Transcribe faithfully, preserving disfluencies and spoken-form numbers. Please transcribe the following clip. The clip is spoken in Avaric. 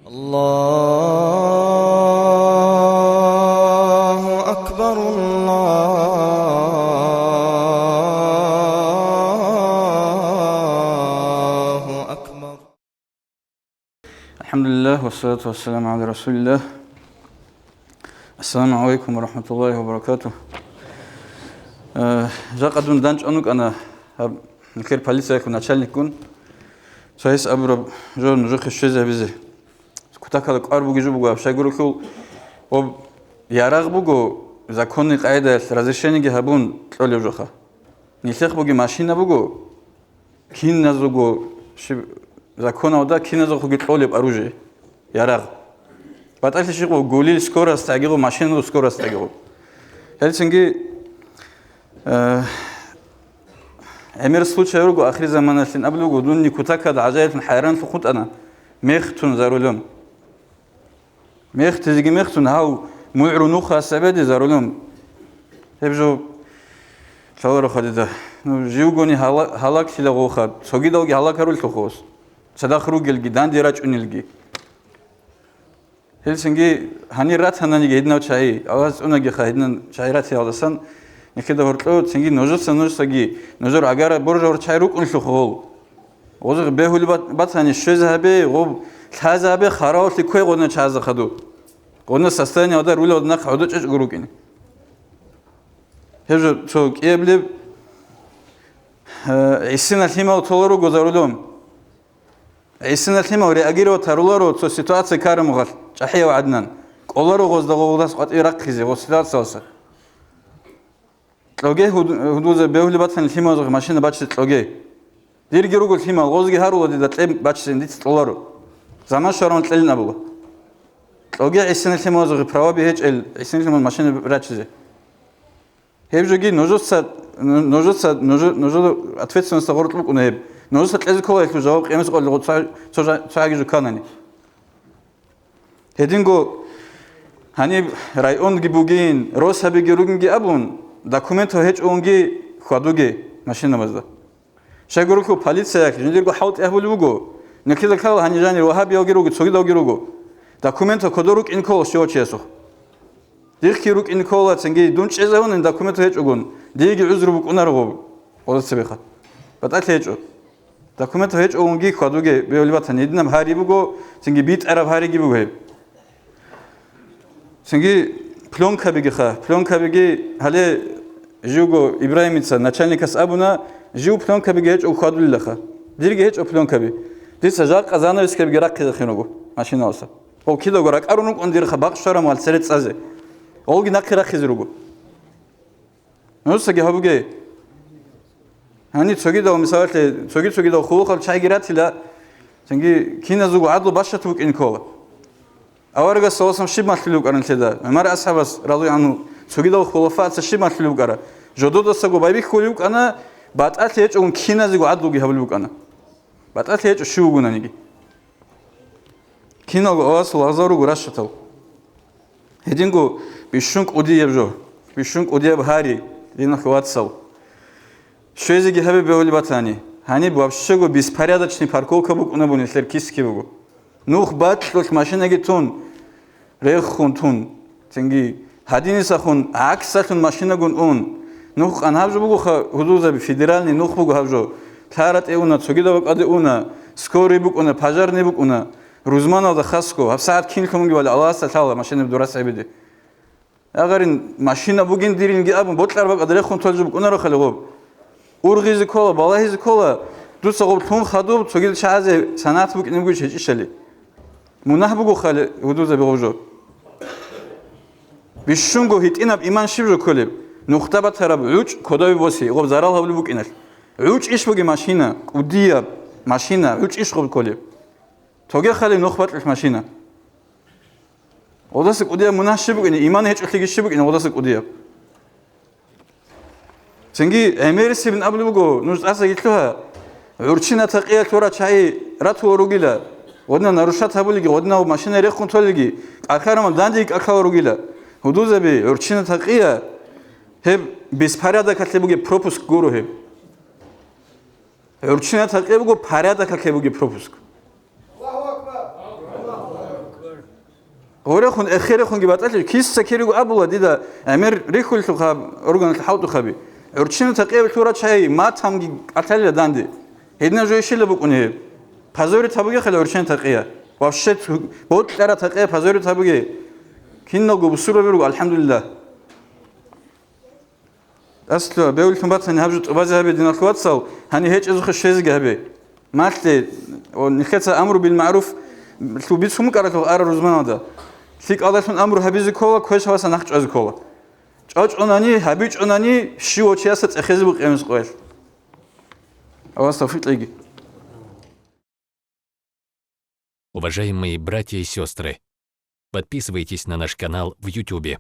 الله أكبر، الله أكبر. الحمد لله، والصلاة والسلام على رسول الله. السلام عليكم ورحمة الله وبركاته. Э, жакъа дун данчӀван вукӀана гьаб нилъер полициялъул начальникгун. Цо гьес абураб жо нужехъе щвезе гьабизе. Кутакалда кӀвар бугеб жо буго гьаб, щайгурелъул гьаб ярагъ буго, законный къагӀидаялъ разрешениеги гьабун кьолеб жоха. Нилъехъ бугеб машина буго, киназего щиб-, законалда киназехъеги кьолеб оружие, ярагъ. БатӀалъи щиб гъо, гулил скоростагӀиго, машинал скоростагӀиго. Гьелцинги, э, гӀемер случай руго, ахирзаманалъин абулеб буго, дун Никутакалда гӀажаиблъун хӀайранлъун хутӀана, мехтун за рулем. Мехтизеги мехтун, гьав мугӀру нухас абеди за рулем. Гьеб жо лъаларо хадида. Ну, живгони гьала-, гьалаклъила гъоха, цогидалги гьалакарулъухъ гъос. Цадахъ ругелги, данде рачӀунелги. Гьелцинги гьанир ратананиги гьединав чагӀи, Аллагьас цӀунагиха гьединав чагӀи ратиялдасан, нилъеда гьоркьо, цинги нужеца, нужецаги, нужер гӀагараб боржавар чагӀи рукӀунлъухъ гъол. Гъозухъ бегьулеб бат-, батани, щвезабе, гъоб лъазабе, хъаравуллъи ккве гъодна чагӀазда хадуб. Гъодна состояниялда рулевалда нахъ гӀодо чӀечӀго рукӀине. Гьеб жо цо кӀиаблеб, э, гӀисинал лъимал толаро гозарулун. ГӀисинал лъимал реагировать гьаруларо цо ситуация карамухъалъ, чӀахӀияв гӀадинан. КӀоларо гъозда гъолдас къватӀив рахъизе гъо ситуациялса. Кьоге гьуд-, гьудулзаб бегьулеб батани лъималазухъе машина бачизе кьоге. Дирги руго лъимал, гъозги гьарула дида кье бачизе, дица кьоларо. Заман щварун кьелин абула. Кьоге гӀисинал лъималазухъе праваби гьечӀел, гӀисинал лъимал машина рачизе. Гьеб жоги нужеца, нужеца, нуж-, нужеда ответственностьда гъоркь букӀуна гьеб. Нужеца кьезе ккола гьелъул жаваб къиямасеб къоялъ гъо цо-, цо-, цо-, цогьагизе кканани. Гьединго гьаниб районги бугин, росабиги ругинги абун, документал гьечӀогунги хьвадуге машинабазда. Щайгурелъул полициялъ жиндирго хӀалтӀи гьабулеб буго, нилъеда ккола гьаниб жанир вагьабиялги руго, цогидалги руго. Документал кодо рукӀин ккола щивав чиясухъ. Дихъги рукӀин ккола, цинги дун чӀезавунин документал гьечӀогун, диеги гӀузру букӀунаро гъоб, гъозда цебеха. БатӀалъи гьечӀо. Документал гьечӀогунги хьвадуге бегьулеб батани, гьединаб гьари буго, цинги битӀараб гьариги буго гьеб. Цинги плёнкабигиха, плёнкабиги гьале живго Ибрагьимица, начальникас абуна, жив плёнкабиги гьечӀого хьвадулилаха. Дирги гьечӀо плёнкаби. Дица жакъа занавескабиги рахъизехин руго машиналса. Гъол кидаго ракӀарун рукӀун дирха бакъ щвараб мехалъ цере цӀазе. Гъолги нахъе рахъизе руго. Нужецаги гьабуге. Гьаниб цогидал, мисалалъе, цоги-цогидал хулухъал чагӀиги ратила, цинги киназего гӀадлу бащад букӀин ккола. Аварагас саллаллагьу гӀалайгьи ва саллам щиб малъулев вукӀаран нилъеда? ГӀумар асхӀабас, радияллагьу гӀангьу, цогидал хулафаца щиб малъулев вукӀара? Жододасаго байбихьулев вукӀана, батӀалъи гьечӀогун киназего гӀадлуги гьабулев вукӀана. БатӀалъи гьечӀо щив вугонаниги. Киналго Аллагьасул лагъзал руго ращатал. Гьединго бищун кӀудияб жо, бищун кӀудияб гьари, диналъул вацал. Щвезеги гьабе бегьулеб батани. Гьаниб вообще-го беспорядочный парковка букӀунеб буго, нилъер киски буго. Нух бакьулъ машинаги тун, рехун тун, цинги гьадинисахун гӀаксалъун машинагун ун. Нух къан гьаб жо бугоха, гьудулзаби, федеральный нух буго гьаб жо. Лъара тӀе уна, цогидаб бакӀалде уна, скорый букӀуна, пожарный букӀуна, рузманалда хасго, гьабсагӀат кинлъун бугебали Аллагьасда лъала машинаби дурас гӀебеде. Агъарин машина бугин диринги абун, бокьар бакӀалда рехун толеб жо букӀунаро хали гъоб. Ургъизе ккола, балагьизе ккола, дуца гъоб лъун хадуб, цогидал чагӀазе санагӀат букӀине бугищ гьечӀищали. Мунагь буго хали гьудулзаби гъоб жо. Бищунго гьитӀинаб иман щиб жо кколеб? Нухда батараб гӀучӀ кодаве босе, гъоб зарал гьабулеб букӀиналъ. ГӀучӀ иш бугеб машина, кӀудияб машина, гӀучӀ иш гъоб кколеб? Тоге хали нух бакьулъ машина. Гъодаса кӀудияб мунагь щиб букӀине, иман гьечӀолъиги щиб букӀине гъодаса кӀудияб? Цинги гӀемерисебин абулеб буго, нуж тӀасаги лъугьа, гӀурччина такъиялъ гьорал чагӀи ратула ругила, гъодинав нарушать гьабулеги, гъодинав машина рехун толелги, кӀалъарамал дандеги кӀалъала ругила. Гьудулзаби, гӀурччина такъия, гьеб беспорядокалъе бугеб пропуск гуро гьеб. ГӀурччина такъия буго порядокалъе бугеб пропуск. Аллагьу акбар! Гъорехун, эхерехунги батӀалъи, киса кириго абула дида, гӀемер рихьулелъул хаб, органалъ хӀалтӀухъаби. ГӀурччина такъияб лъура чай, матамги кӀалъалила данде. Гьедина жо ишила букӀуни гьеб. Позорит гьабуге хъала гӀурччина такъия. Вообще, бокьара такъия позорит гьабуге. Киналго бусурбаби руго, алхӀамдулиллагь. Аслу, бевлъун батани гьаб жо тӀубазе гьабе, диналъул вацал, гьаниб гьечӀезухъе щвезеги гьабе. Малъе, о, нилъеца амру бил маъруф лъу бицун букӀаралъул ара рузманалда. ЛъикӀалдалъун амру гьабизе ккола, квеш гьаваса нахъ чӀвазе ккола. ЧӀвачӀунани, гьабичӀунани, щивав чиясда цӀехезе букӀине къоялъ. Аллагьас тавфикъ кьеги. Уважаемые братья и сестры, подписывайтесь на наш канал в Ютубе.